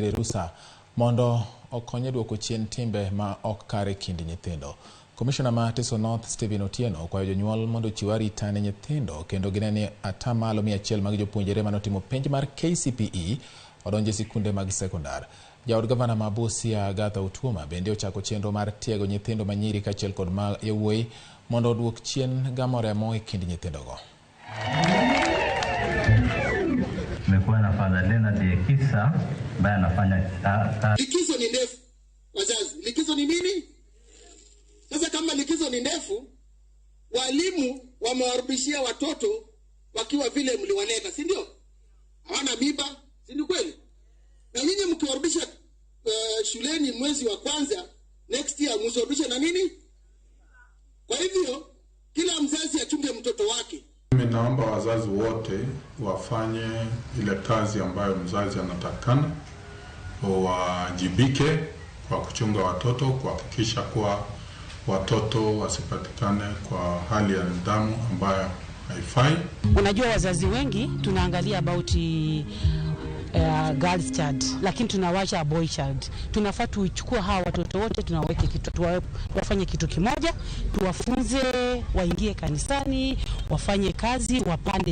Rusa mondo okony e duoko chien timbe ma ok kare e kind nyithindo. Komishona ma Teso North Stephen Otieno okwayo jonyuol mondo ochiw arita ne nyithindo kendo gine ni 100% mag jopuonjre manotimo penj mar KCPE odonjo e sikunde mag sekondar. Jaod gavana ma Busia Agatha Otuoma bende ochako chenro mar tiego nyithindo manyiri kaachiel kod ma yawuoyi mondo oduok chien gamo remo e kind nyithindogo. Tumekuwa na Father Leonard Ekisa ambaye anafanya Likizo ni ndefu, wazazi. Likizo ni nini? Sasa kama likizo ni ndefu, walimu wamewarudishia watoto wakiwa vile mliwaleta, si ndio? Hawana mimba, si ni kweli? Na nyinyi mkiwarudisha shuleni mwezi wa kwanza next year, msiwarudishe na nini? Kwa hivyo kila mzazi achunge mtoto wake. Mimi naomba wazazi wote wafanye ile kazi ambayo mzazi anatakana, wawajibike kwa kuchunga watoto, kuhakikisha kuwa watoto wasipatikane kwa hali ya nidhamu ambayo haifai. Unajua, wazazi wengi tunaangalia about girls child, lakini tunawacha boy child. Tunafaa tuchukue hawa watoto wote tunaweke kitu, wafanye kitu kimoja, tuwafunze waingie kanisani, wafanye kazi, wapande